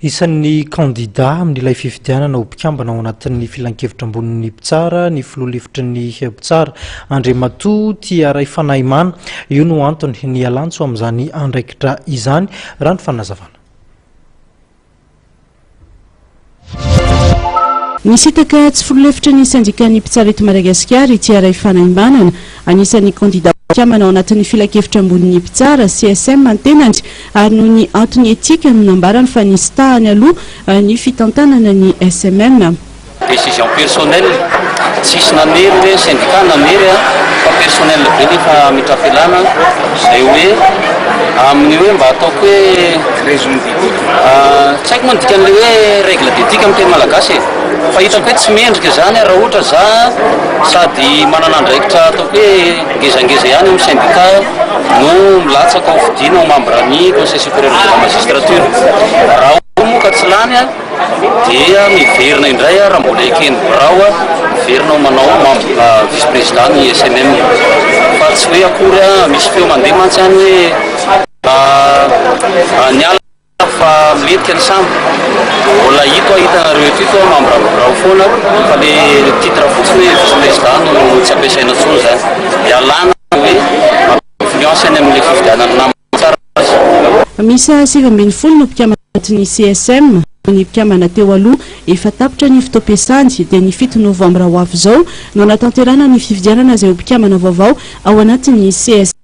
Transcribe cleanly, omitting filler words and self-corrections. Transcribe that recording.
Isan'ny kandidà amin'ilay fifidianana ho mpikambana ao anatin'ny filankevitra ambonin'ny mpitsara ny filoha lefitry ny mpitsara, Andriamatoa Tiaray Fanahimana. Io no antony nialantso amin'izany andraikitra izany, raha ny fanazavana. Nisintaka tsy filoha lefitry ny sendikan'ny mpitsara eto Madagasikara i Tiaray Fanahimbanana. Anisan'ny kandidà ho mpikambana ao anatin'ny filankevitra ambonin'ny mpitsara, CSM, ny tenany ary noho ny antony etika no nambarany fa nisintahany aloha ny fitantanana ny SMM. Décision personnelle, tsisy nanery hoe syndicat nanery an, fa personnel be le fametraham-pialana, izay hoe amin'ny hoe mba ataoko hoe Raison d'éthique. Tsy haiko moa ny dikan'ilay hoe règle d'éthique amin'ny teny malagasy e, fa hitako hoe tsy mendrika izany raha ohatra za sady manana andraikitra ataoko hoe ngezangeza ihany eo amin'ny syndicat no milatsaka ho fidiana ho membre ny conseil supérieur de la magistrature. Raha ohatra moa ka tsy lany an, Dia miverina indray aho raha mbola eken'ny birao aho, miverina ho manao membre vice président ny SMM. Fa tsy hoe akory aho, misy feo mandeha mantsy any hoe niala fa milentika ny sambo. Mbola ito aho hitanareo eto ito aho membre ny birao foana fa le titre fotsiny hoe vice président no tsy ampiasaina intsony izany. Ialana hoe influence any amin'ilay fifidianana namana. Tsara azy. Miisa 19 no mpikambana anatin'ny CSM, ny mpikambana teo aloha efa tapitra ny fotoam-piasany dia ny fito novambra ho avy izao no hanatanterahana ny fifidianana izay ho mpikambana vaovao ao anatin'ny CSM.